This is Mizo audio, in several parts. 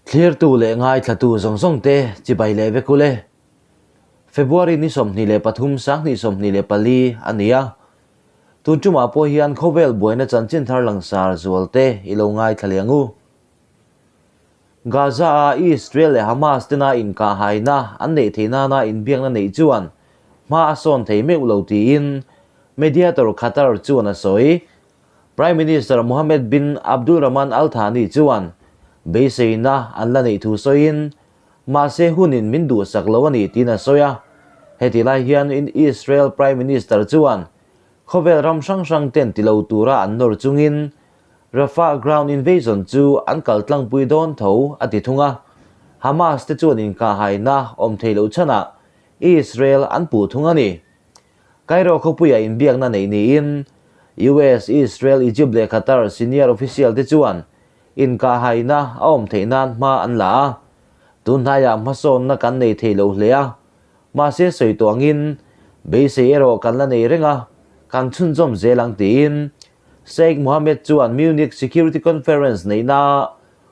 Thlirtu leh ngaithlatu zawng zawng te chibai leh vek ule. February ni 23 2024 a ni a. Tun tumah pawh hian khawvel buaina chanchin thar langsar zual te i lo ngaithla leh ang u. Gaza-a Israel leh Hamas tena inkahhaina an neih theih nana inbiakna neih chuan hma a sawn thei meuh lo tiin Mediator Qatar chuan a sawi. Prime Minister Mohammed bin Abdulrahman Al Thani chuan beiseina an la neih thu sawiin, mahse hunin min duhsak lo a ni tiin a sawi a. Heti lai hian Israel Prime Minister chuan khawvel ram hrang hrang ten ti lo tura an nawr chungin Rafah ground invasion chu an kal tlangpui dawn tho a ti thung a. Hamas te chuan inkahhaina awm thei loh chhanah Israel an puh thung a ni. Cairo khawpuia inbiakna neih niin US, Israel, Egypt leh Qatar senior official te chuan inkahhaina a awm theih nan hma an la a. Tun hnaiah hmasawnna kan nei thei lo hle a, mahse sawi tawh angin beisei erawh kan la nei reng a, kan chhunzawm zel ang tiin Sheikh Mohammed chuan Munich Security Conference neihna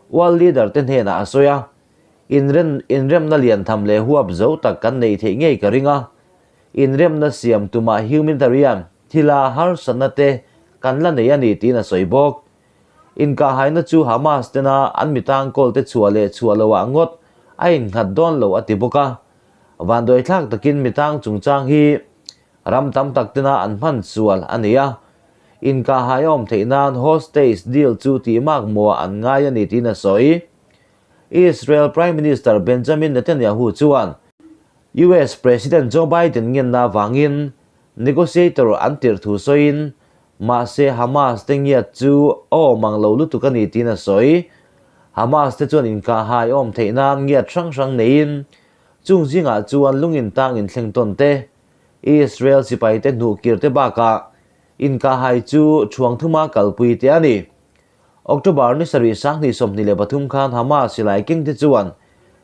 world leader te hnenah a sawi a, Inremna lian tham leh huap zo tak kan neih theih ngei ka ring a, Inremna siam tumah humanitarian thila harsatna te kan la nei a ni tiin a sawi bawk. Inkahhaina chu Hamas tena an mi tangkawl te chhuah leh chhuah loah ngawt a innghat dawn lo a ti bawk a. Vanduaithlak takin mi tang chungchang hi ram tam tak tena an hman sual a ni a. Inkahhai a awm theih nan hostage deal chu tih mak maw an ngai a ni tiin a sawi. Israel Prime Minister Benjamin Netanyahu chuan US President Joe Biden ngenna avangin negotiator an tirh thu sawiin, mahse Hamas te ngiat chu a awm ang lo lutuk a ni tiin a sawi. Hamas te chuan inkahhai awm theih nan ngiat hrang hrang neiin, chung zingah chuan lungin tang inthleng tawn te, Israel sipai te hnuhkir te bakah inkahhai chu thuang thuma kalpui te a ni. October ni sarih 2023 khan Hamas silai keng te chuan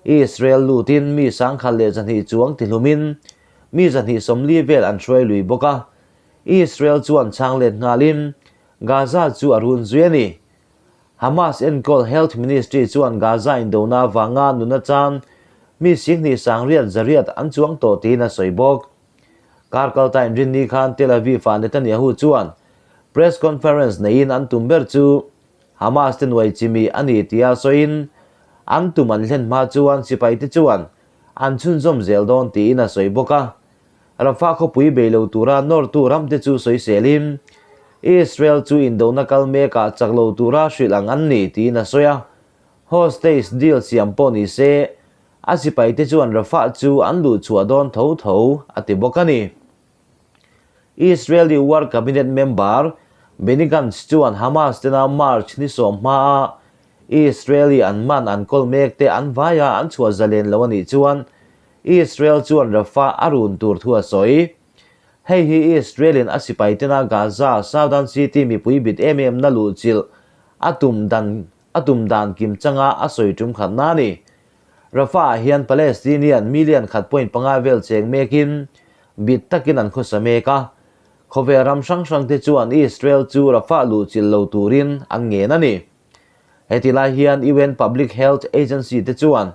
Israel lutin mi 1,200 chuang tihlumin mi 240 vel an hruai lui bawk a. Israel chuan chhang let nghalin Gaza chu a run zui a ni. Hamas enkawl Health Ministry chuan Gaza indona avanga nuna chan mi 2800 an chuang tawh tiin a sawi bawk. Kar kalta inrinni khan Tel Aviv-ah Netanyahu chuan press conference neiin an tum ber chu Hamas te nuai chimi a ni tia sawiin an tum an hlen hma chuan sipaite chuan an chhunzawm zel dawn tiin a sawi bawk a. Rafah khawpui bei lo tura nawrtu ramte chu sawiselin Israel chu indona kal mekah chak lo tura hrilh ang an ni tiin a sawi a. Hostage deal siam pawh ni se A sipaite chuan Rafah chu an luh chhuah dawn tho tho a ti bawk a ni. Israeli War Cabinet member Benny Gantz chuan Hamas tena March ni sawm hmaa Israeli an man an kawl mek te an vaia an chhuah zalen lo a nih chuan Israel chuan Rafah a run tur thu a sawi. Hei hi Israel-in a sipai tena Gaza Southern City mipui bit em em na luhchilh a tum dan A tum dan kim changa a sawi tum khatna a ni. Rafah-ah hian Palestinian million khat point panga vel cheng mekin bit takin an khawsa mek a. Khawvel ram hrang hrangte chuan Israel chu Rafah luhchilh lo turin an ngen a ni. Heti lai hian UN Public Health Agency te chuan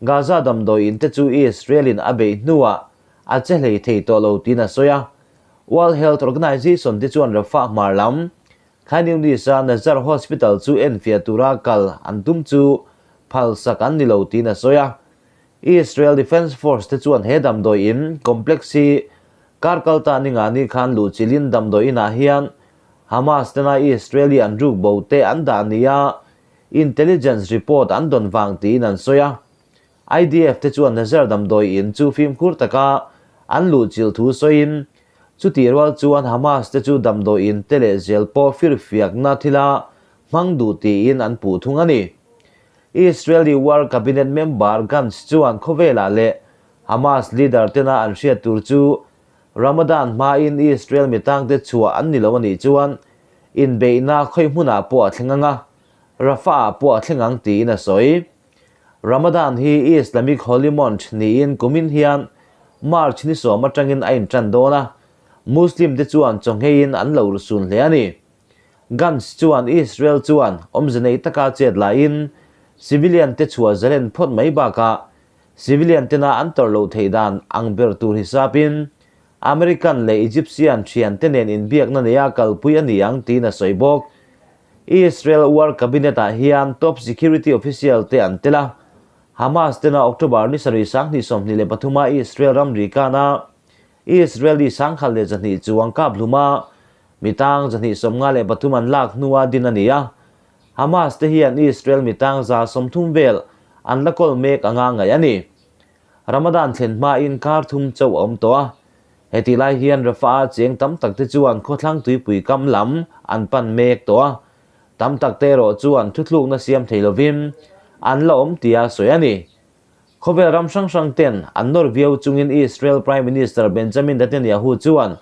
Gaza damdawi in te chu Israel-in a beih hnuah a che hlei thei tawh lo tiin a sawi a. World Health Organization te chuan Rafah hmar lam Khan Yunis-a Nasser Hospital chu enfiah tura kal an tum chu phalsak an ni lo tiin a sawi a. Israel Defense Force te chuan he damdawi in complex hi kar kalta ninga ni khan luhchilhin damdawi inah hian Hamas tena Israeli an ruk bo te an dah nia intelligence report an dawn vang tiin an sawi a. IDF te chuan Nasser damdawi in chu fimkhur taka an luhchilh thu sawiin Chutih rual chuan Hamas te chu damdawi in te leh zel pawh firfiakna thila hmang duh tiin an puh thung a ni. Israeli War Cabinet member Gantz chuan khawvelah leh Hamas leader tena an hriat tur chu Ramadan hmain Israel mitangte chhuah an ni lo a nih chuan inbeihna khawi hmunah pawh a thleng ang a, Rafah ah pawh a thleng ang tiin a sawi. Ramadan hi Islamic holy month niin kumin hian March ni sawm atangin a intan dawn a, Muslim te chuan chawngheiin an lo rusun hle a ni. Gantz chuan Israel chuan awmze nei taka chet laiin Civilian te chhuah zalen phawt mai bakah civilian tena an tawrh loh theih dan ang ber tur hisapin American leh Egyptian thiante nen inbiakna neia kalpui a ni ang tiin a sawi bawk. Israel War Cabinet ah hian top security official te an tel a, Hamas tena October ni sarih 2023 a Israel ramri kana Israeli 1,200 chuang kap hluma mitang 253 an lak hnua din a ni a. Hamas te hian Israel mitang 130 vel an la kawl mek anga ngaih a ni. Ramadan thlen hmain kar thum chauh a awm tawh a. Heti lai hian Rafah-a cheng tam tak te chuan khawthlang tuipui kam lam an pan mek tawh a. Tam tak te erawh chuan thuthlukna siam thei lovin an la awm tia sawi a ni. Khawvel ram hrang hrang ten an nawr viau chungin Israel Prime Minister Benjamin Netanyahu chuan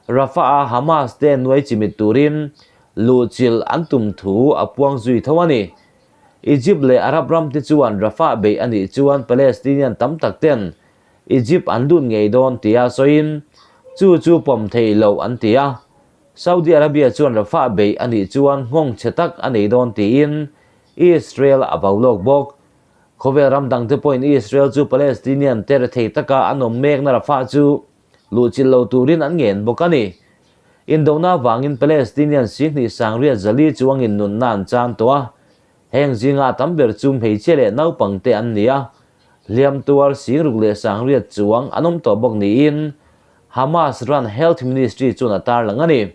Rafah-a Hamas te nuai chimit turin luhchilh an tum thu a puang zui tho a ni. Egypt leh Arab ram te chuan Rafah beih a nih chuan Palestinian tam tak ten Egypt an lut ngei dawn tia sawiin chu chu pawm theih loh an ti a. Saudi Arabia chuan Rafah beih a nih chuan nghawng chhe tak a nei dawn tiin Israel a vau lawk bawk. Khawvel ram dangte pawhin Israel chu Palestinian te rethei taka an awm mekna Rafah chu luhchilh lo turin an ngen bawk a ni. Indona avangin Palestinian 28 400 chuangin nunna an chan tawh a, heng zinga a tam ber chu hmeichhia leh naupangte an ni a, hliam tuar 6800 chuang an awm tawh bawk niin Hamas ran Health Ministry chuan a tarlang a ni.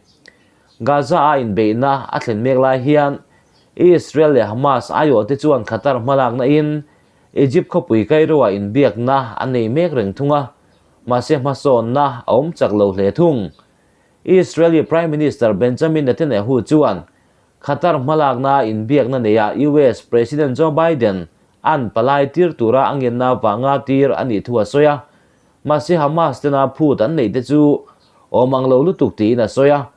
Gaza-a inbeihna a thlen mek lai hian Israel leh Hamas aiawhte chuan Qatar hmalakna in Egypt khawpui Cairo-ah inbiakna an nei mek reng thung a, mahse hmasawnna a awm chak lo hle thung. Israeli Prime Minister Benjamin Netanyahu chuan Qatar hmalakna inbiakna neia US President Joe Biden an palai tir tura a ngenna avanga tir a nih thu a sawi a, mahse Hamas tena phut an neih te chu awm ang lo lutuk tiin a sawi a,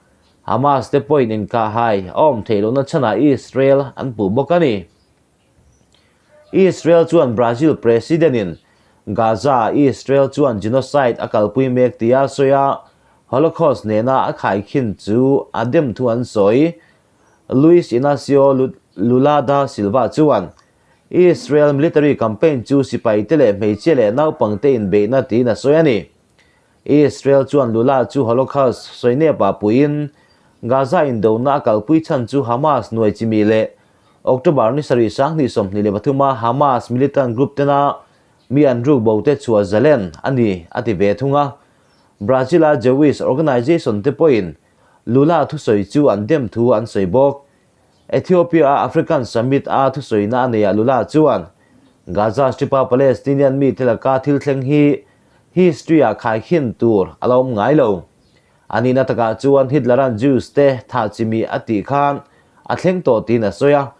Hamas te pawhin inkahhai a awm theih lohna chhanah Israel an puh bawk a ni. Israel chuan Brazil President-in Gaza-ah Israel chuan genocide a kalpui mek tia sawi a, Holocaust nena a khaikhin chu a dem thu an sawi. Luiz Inacio Lula da Silva chuan Israel military campaign chu sipaite leh hmeichhia leh naupangte inbeihna tiin a sawi a ni. Israel chuan Lula chu Holocaust sawinepah puiin Gaza indona a kalpui chhan chu Hamas nuai chimi leh October ni sarih 2023 a Hamas militant group tena mi an ruk bo te chhuah zalen a ni a ti ve thung a. Brazil-a Jewish organization te pawhin Lula thusawi chu an dem thu an sawi bawk. Ethiopia-a African Summit a thusawina a neiah Lula chuan Gaza Strip-a Palestinian mite laka thil thleng hi history-ah khaikhin tur a la awm ngai lo. A nihna takah chuan Hitler-a'n Jews te thah chimi a tih khan a thleng tawh tiin a sawi a,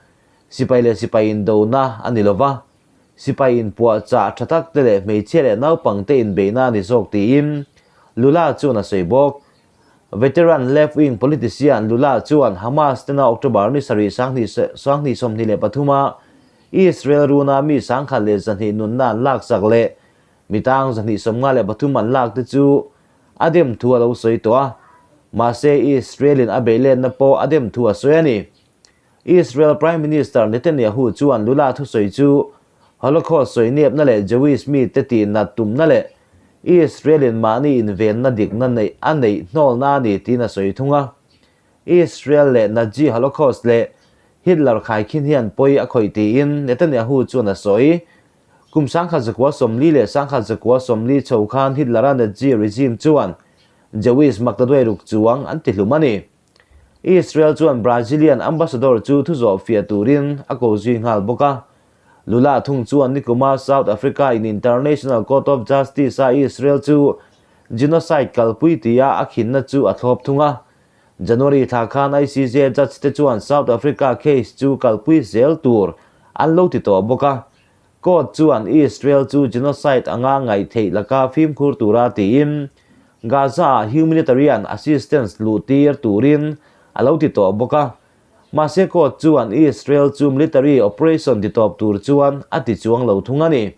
sipai leh sipai indona a ni lova, sipai inpuah chah tha tak te leh hmeichhia leh naupang te inbeihna a ni zawk tiin Lula chuan a sawi bawk. Veteran left-wing politician Lula chuan Hamas tena October ni sarih 2023 a Israel runa mi 1,200 nunna an laksak leh mitang 253 an lak te chu a dem thu a lo sawi tawh a, mahse Israel-in a beihletna pawh a dem thu a sawi a ni. Israel Prime Minister Netanyahu chuan Lula thusawi chu Holocaust sawi nepna leh Jewish mite tihnat tumna leh Israel-in mahni invenna dikna neih a neih hnawlna a ni tiin a sawi thung a. Israel leh Nazi Holocaust leh Hitler khaikhin hian pawi a khawih tiin Netanyahu chuan a sawi. Kum 1940 leh 1940 chho khan Hitler-a Nazi regime chuan Jewish maktaduai ruk chuang an ti hlum a ni. Israel chuan Brazilian ambassador chu thu zawh fiah turin a ko zui nghal bawk a. Lula thung chuan nikuma South Africa in International Court of Justice a Israel chu genocide kalpui tia a khinna chu a thlawp thung a. January thla khan ICJ judge te chuan South Africa case chu kalpui zel tur an lo ti tawh bawk a. Court chuan Israel chu genocide anga ngaih theih laka fimkhur tura tiin Gaza-ah humanitarian assistance luh tir turin a lo ti tawh bawk a. Mahse court chuan Israel chu military operation ti tawp tur chuan a ti chuang lo thung a ni.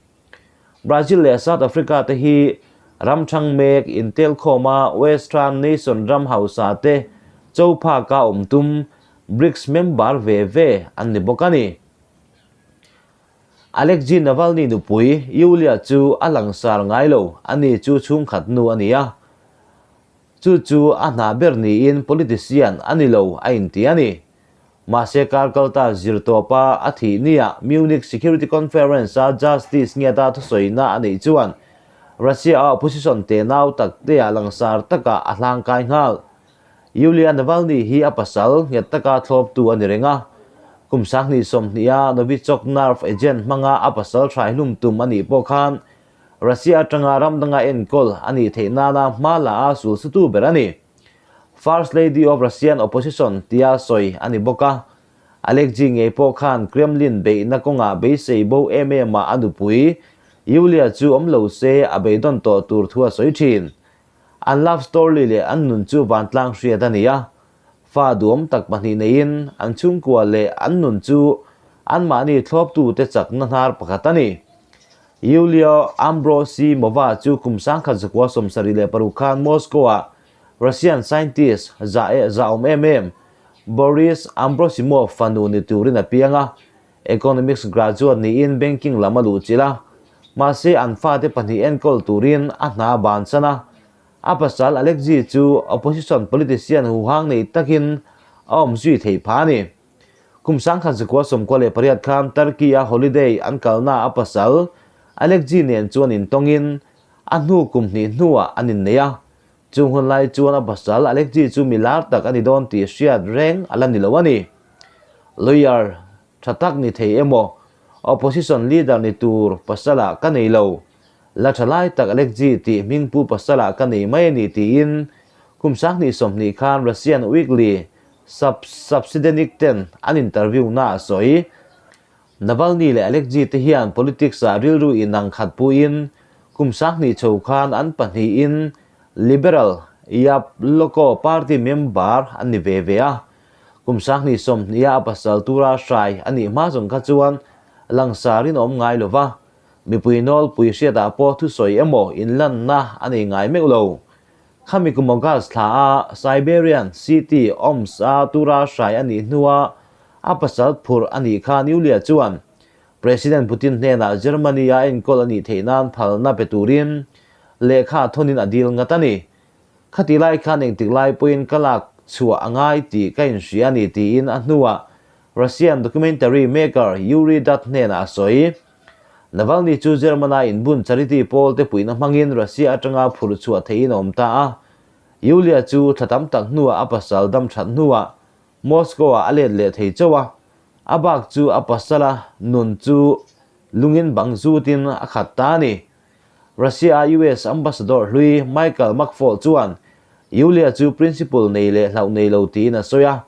Brazil leh South Africa te hi ram thang mek intel khawma Western nation ram hausa te cho phaka awm tum BRICS member ve ve an ni bawk a ni. Alexei Navalny nupui Yulia chu a langsar ngai lo, ani chu chhungkhat nu a ni a. Chu chu a hna ber niin politician a ni lo a inti a ni. Mahse kar kalta zirtawpa a thih nia Munich Security Conference-a Justice ngiata thusawina a neih chuan Russia-a opposition tenau taktea langsar takah a hlangkai nghal. Yulia Navalny hi a pasal nghet taka thlawptu a ni reng a. Kum 2020-a Novichok nerve agent hmanga a pasal hraihlum tum a nih pawh khan Russia atanga ram danga enkawl a nih theih nana hma la a sulsutu ber a ni. First Lady of Russian Opposition tia sawi a ni bawk a. Alexei ngei pawh khan Kremlin beihna kawngah beisei bo em em a a nupui Yulia chu awm lo se a beidawn tawh tur thu a sawi thin. An love story leh an nun chu vantlang hriat a ni a, fa duhawm tak pahnih neiin an chhungkua leh an nun chu anmahni thlawptute chakna hnar pakhat a ni. Yulia Ambrosimova chu kum 1976 khan Moscow-ah Russian scientist zah eh zahawm em em Boris Ambrosimov fanu ni turin a piang a, economics graduate niin banking lam a luhchilh a, mahse an fate pahnih enkawl turin a hna bansan a. A pasal Alexei chu opposition politician huhang nei takin a awm zui theih phah a ni. Kum 1998 khan Turkey-a holiday an kalna a pasal Alexei nen chuan intawngin a hnu kum hnih hnuah an innei a. Chung hun lai chuan a pasal Alexei chu mi lar tak a ni dawn tih hriat reng a la ni lo a ni. Lawyer tha tak ni thei emaw opposition leader ni tur pasalah ka nei lo. La tha lai tak Alexei tih hmingpu pasalah ka nei mai a ni tiin kum 2020 khan Russian weekly sub Subsidenik ten an interview na a sawi. Navalny leh Alexei te hian politics ah rilru inang khat puiin kum 20 chho khan an pahnihin Liberal Yabloko party member an ni ve ve a. Kum 2020 a pasal tura hrai a nih hma zawng kha chuan langsarin a awm ngai lova, mipui nawlpui hriatah pawh thusawi emaw inlanna a nei ngai meuh lo. Khami kum August thla a Siberian city Omsk a tura hrai a nih hnua a pasal phurh a nih khan Yulia chuan President Putin hnenah Germany a enkawl a nih theih nan phalna pe turin lehkha thawnin a dil ngat a ni. Khati lai khan engtik lai pawhin ka lak chhuah a ngai tih ka inhria a ni tiin a hnuah Russian documentary maker Yuri Dud hnenah a sawi. Navalny chu German-a inbun charity pawl te puihna hmangin Russia atanga phurh chhuah theihin a awm ta a. Yulia chu thla tam tak hnuah a pasal dam that hnuah Moscow-ah a let leh thei chauh a, a bak chu a pasala nun chu lungin bang zutin a khat ta a ni. Russia-a US ambassador hlui Michael McFaul chuan Yulia chu principle nei leh hlauh nei lo tiin a sawi a,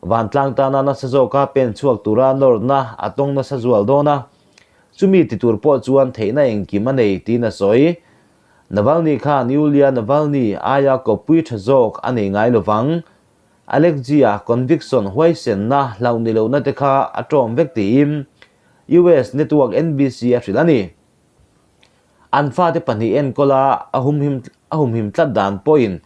vantlang tana nasa zawka pen chhuak tura nawrna a tawng nasa zual dawn a, chumi ti tur pawh chuan theihna engkim a nei tiin a sawi. Navalny khan Yulia Navalny aia kawppui tha zawk a nei ngai lovang. Alexei-a conviction huaisenna hlauh ni lohna te kha a tawm vek tiin US network NBC a hrilh a ni. An fate pahnih enkawla a humhim a humhim tlat dan pawhin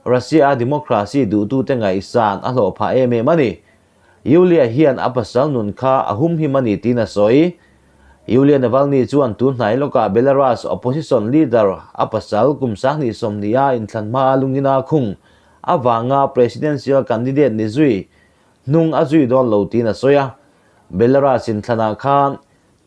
Russia-a democracy duhtute ngaihsan a hlawh phah em em a ni. Yulia hian a pasal nun kha a humhim a ni tiin a sawi. Yulia Navalny chuan tun hnai lawkah Belarus opposition leader a pasal kum 2020 a inthlan hma a lungina khung avanga presidential candidate ni zui hnung a zui dawn lo tiin a sawi a. Belarus inthlanah khan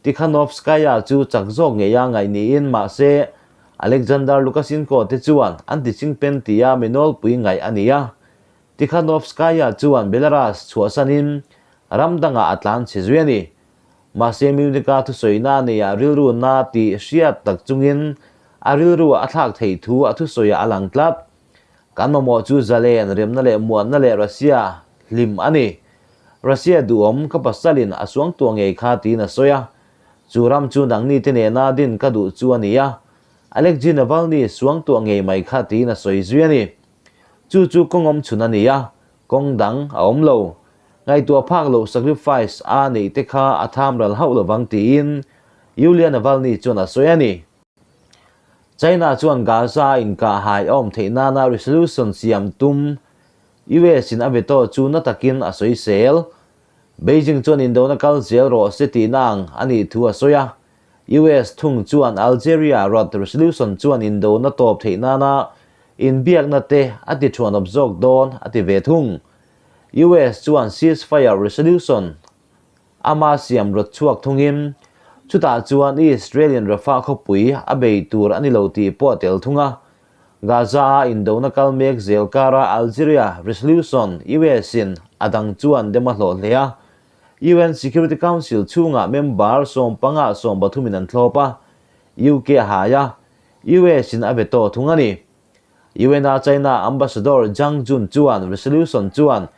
Tikhanovskaya chu chak zawk ngei a ngaih niin mahse Alexander Lukashenko te chuan an tichingpen tia mi nawlpui ngaih a ni a. Tikhanovskaya chuan Belarus chhuahsanin ram dangah a tlan chhe zui a ni. Mahse Munich-a thusawina neia rilru na tih hriat tak chungin a rilru a thlak theih thu a thusawiah a lang tlat. Kan mamawh chu zalen, remna leh muanna leh Russia hlim a ni. Russia duhawm ka pasalin a suang tuah ngei kha tiin a sawi a. Chu ram chu nangni te nena din ka duh chu a ni a. Alexei Navalny suang tuah ngei mai kha tiin a sawi zui a ni. Chu chu kawngawm chhun a ni a, kawng dang a awm lo. Ngaihtuah phak loh sacrifice a neih te kha a tham ral hauh lovang tiin Yulia Navalny chuan a sawi a ni. China chuan Gaza inkahhai a awm theih nana resolution siam tum US in a veto chu na takin a sawisel. Beijing chuan indona kal zel rawh se tihna ang a nih thu a sawi a. US thung chuan Algeria rawt resolution chuan indona tawp theih nana inbiakna te a ti thuanawp zawk dawn a ti ve thung. US chuan ceasefire resolution ama siam rawt chhuak thungin chutah chuan Israel-in Rafah khawpui a bei tur a ni lo tih pawh a tel thung a. Gaza-a indona kal mek zel kara Algeria resolution US-in a dang chuan dem a hlawh hle a. UN Security Council chhungah member sawmpanga sawmpathumin an thlawp a, UK a hai a, US-in a veto thung a ni. UN-a China Ambassador Zhang Jun chuan resolution chuan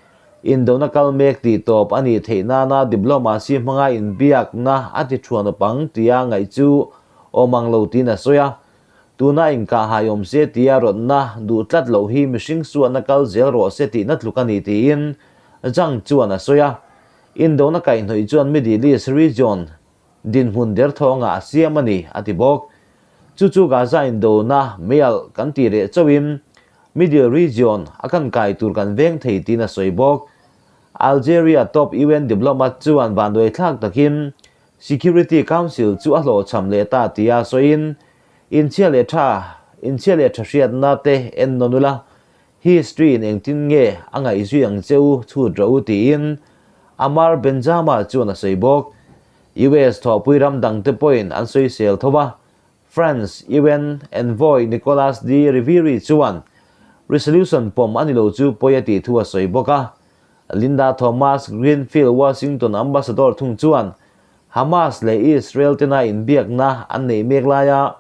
indona kal mek tih tawp a nih theih nana diplomacy hmanga inbiakna a ti thuan awp ang tia ngaih chu awm ang lo tiin a sawi a. Tuna inkahhai awm se tia rawtna duh tlat loh hi mihring suahna kal zel rawh se tihna tluk a ni tiin Zhang chuan a sawi a. Indona kaihhnawih chuan Middle East region dinhmun derthawngah a siam a ni, a ti bawk. Chu chu Gaza indona meialh kan tih reh chauhin Middle region a kan kai tur kan veng thei tiin a sawi bawk. Algeria top UN diplomat chuan vanduaithlak takin Security Council chu a hlawhchham leh ta tia sawiin, Inchhia leh tha, inchhia leh tha hriatna te en nawn ula, history in engtin nge a ngaihzui ang che u chhut rawh u tiin Amar Bendjama chuan a sawi bawk. US thawhpui ram dangte pawhin an sawisel tho a, France UN envoy Nicolas de Riviere chuan resolution pawm a ni lo chu pawi a tih thu a sawi bawk a. Linda Thomas Greenfield Washington ambassador thung chuan Hamas leh Israel tena inbiakna an neih mek laia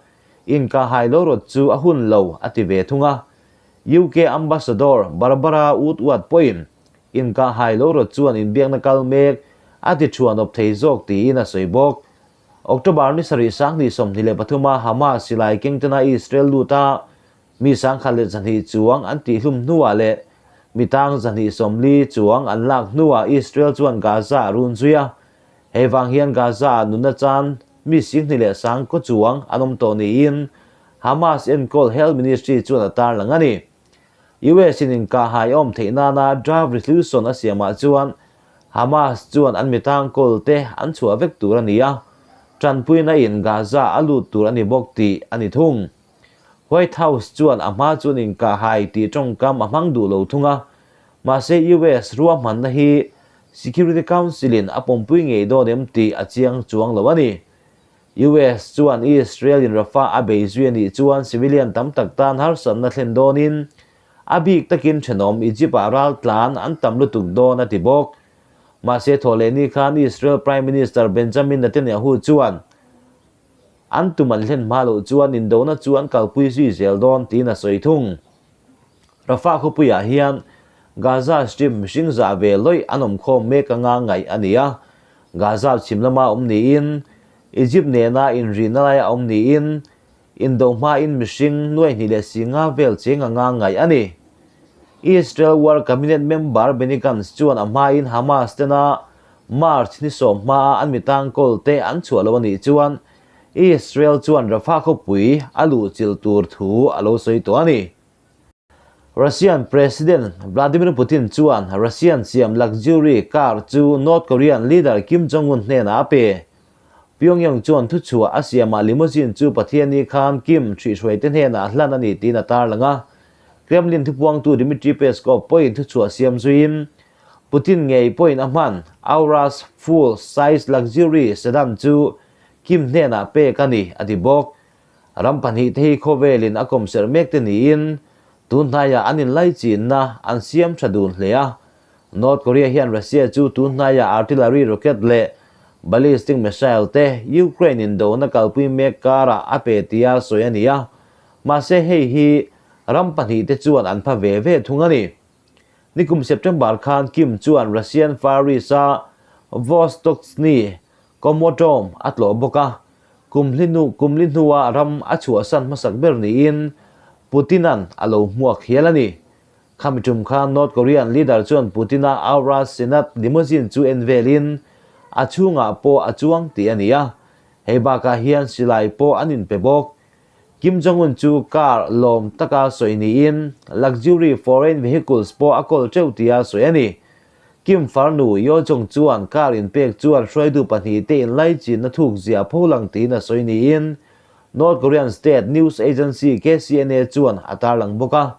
inkahhai lo rawt chu a hun lo a ti ve thung a. UK ambassador Barbara Woodward pawhin inkahhai lo rawt chuan inbiakna kal mek a ti thuanawp thei zawk tiin a sawi bawk. October ni sarih 2023 a Hamas silai keng tena Israel lut a, mi 102 chuang an tihhlum hnuah leh mi tang 240 chuang an lak hnuah Israel chuan Gaza a run zui a. Hei vang hian Gaza-ah nunna chan mi 10,000 leh 9,000 chuang an awm tawh niin Hamas enkawl Health Ministry chuan a tarlang a ni. US-in inkahhai a awm theih nana draft resolution a siamah chuan Hamas chuan an mitang kawlte an chhuah vek tur a ni a, tanpuina in Gaza a lut tur a ni bawk tih a ni thung. White House chuan a hma chuan inkahhai tih tawngkam a hmang duh lo thung a, mahse US ruahmanna hi Security Council-in a pawmpui ngei dawn em tih a chiang chuang lo a ni. US chuan Israel-in Rafah a bei zui a nih chuan civilian tam tak tan harsatna thlen dawnin a bik takin thenawm Egypt-ah ral tlan an tam lutuk dawn a ti bawk. Mahse thawhlehni khan Israel Prime Minister Benjamin Netanyahu chuan an tum an hlen hma loh chuan indona chu an kalpui zui zel dawn tiin a sawi thung. Rafah khawpuiah hian Gaza Strip mihring zah ve lawih an awm khawm mek anga ngaih a ni a. Gaza chhim lama awm niin, Egypt nena inrihna laia awm niin, indo hmain mihring nuai hnih leh si nga vel cheng anga ngaih a ni. Israel War Cabinet member Benny Gantz chuan a hmain Hamas tena March ni sawm hmaa an mitangkawl te an chhuah lo a nih chuan Israel chuan Rafah khawpui a luhchilh tur thu a lo sawi tawh a ni. Russian President Vladimir Putin chuan Russian siam luxury car chu North Korean leader Kim Jong-un hnenah a pe. Pyongyang chuan thuchhuah a siamah limousine chu Pathianni khan Kim ṭhihhruaite hnenah hlan a ni tiin a tarlang a. Kremlin thupuangtu Dmitry Peskov pawhin thuchhuah siam zuiin Putin ngei pawhin a hman Aurus full size luxury sedan chu Kim hnenah pek a ni, a ti bawk. Ram pahnih te hi khawvelin a kawmserh mek te niin tun hnaiah an inlaichinna an siam tha dun hle a. North Korea hian Russia chu tun hnaiah artillery rocket leh ballistic missile te Ukraine indona kalpui mek karah a pe tia sawi a ni a, mahse hei hi ram pahnih te chuan an pha ve ve thung a ni. Nikum September khan Kim chuan Russian Far East-a Vostochny Cosmodrome a tlawh bawk a, kum hlinu kum li hnua ram a chhuahsan hmasak ber niin Putin-a'n a lo hmuak hial a ni. Khami tum khan North Korean leader chuan Putin-a Aurus Senat limousine chu en velin a chhungah pawh a chuang tih a ni a, hei bakah hian silai pawh an inpe bawk. Kim Jong-un chu car lawm taka sawi niin luxury foreign vehicles pawh a kawl teuh tia sawi a ni. Kim farnu Yo Jong chuan car inpek chuan hruaitu pahnihte inlaichinna thuk zia pholang tiin a sawi niin North Korean state news agency KCNA chuan a tarlang bawk a.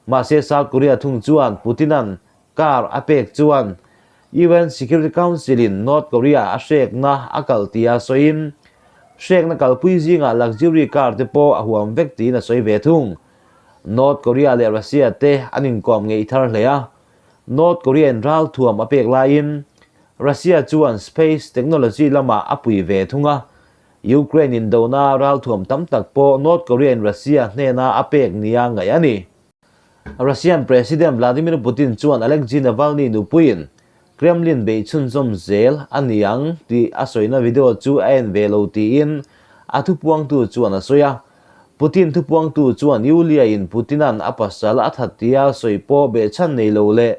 Mahse South Korea thung chuan Putin-a'n car a pek chuan UN Security Council-in North Korea a hrekna a kal tia sawiin hrekna kalpui zingah luxury car te pawh a huam vek tiin a sawi ve thung. North Korea leh Russia te an inkawm ngeih thar hle a, North Korea-in ralthuam a pek laiin Russia chuan space technology lamah a pui ve thung a, Ukraine indona ralthuam tam tak pawh North Korea-in Russia hnena a pek nia ngaih a ni. Russian President Vladimir Putin chuan Alexei Navalny nupuiin Kremlin beih chhunzawm zel a ni ang tih a sawina video chu a en ve lo tiin a thupuangtu chuan a sawi a. Putin thupuangtu chuan Yulia-in Putin-a'n a pasal a that tia sawi pawh behchhan nei lo leh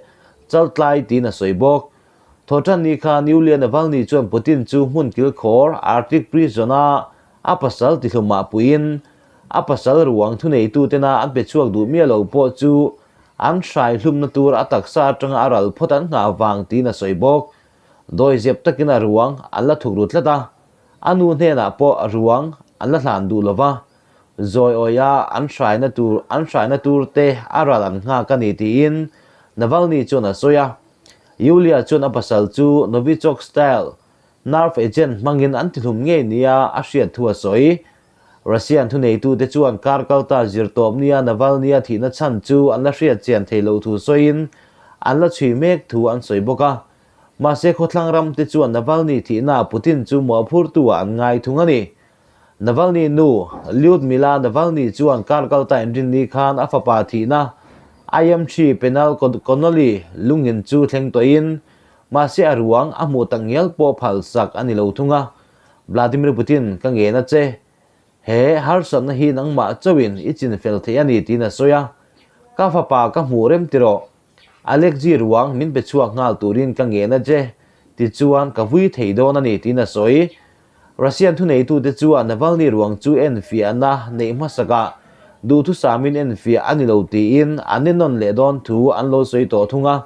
chaltlai tiin a sawi bawk. Thawhtanni khan Yulia Navalny chuan Putin chu hmun kilkhawr Arctic Prison-a a pasal tihlumah puiin a pasal ruang thuneitutena an pe chhuak duh miah lo pawh chu an hrai hlumna tur a taksa atanga a ral phawt an nghah vang tiin a sawi bawk. Dawizep takin a ruang an la thuk ru tlat a, a nu hnenah pawh ruang an la hlan duh lo va, zawi awia an hraina tur an hraina tur te a ral an nghak a ni tiin Navalny chuan a sawi a. Yulia chuan a pasal chu Novichok style nerve agent hmangin an tihlum ngei nia a hriat thu a sawi. Russian thuneitute chuan kar kalta zirtawp nia Navalny-a thihna chhan chu an la hriat chian thei loh thu sawiin an la chhui mek thu an sawi bawk a. Mahse khawthlang ramte chuan Navalny thihnaah Putin chu muaphurtu-ah an ngai thung a ni. Navalny nu, Lyudmila Navalny chuan kar kalta inrinni khan a fapa thihna IMT Penal Connolly lungin chu thleng tawhin mahse a ruang a hmuh tak ngial pawh phalsak a ni lo thung a. Vladimir Putin, ka ngen a che. He harsatna hi nangmah chauhin i chin fel thei a ni tiin a sawi a. Ka fapa ka hmuh rem ti rawh. Alexei ruang min pe chhuak nghal turin ka ngen a che. Tichuan ka vui thei dawn a ni tiin a sawi. Russian thuneitute chuan Navalny ruang chu enfiahna neih hmasakah duhthusamin enfiah a ni lo tiin an ennawn leh dawn thu an lo sawi tawh thung a.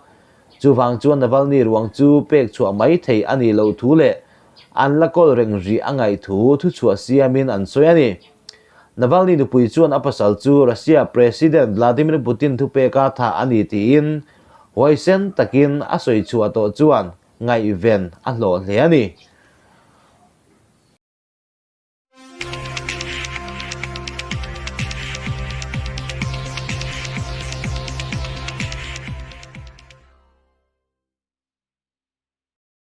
Chuvang chuan Navalny ruang chu pek chhuah mai theih a nih loh thu leh an la kawl reng rih a ngaih thu thuchhuah siamin an sawi a ni. Navalny nupui chuan a pasal chu Russia President Vladimir Putin thupeka thah a ni tiin huaisen takin a sawi chhuah tawh chuan ngaihven a hlawh hle a ni.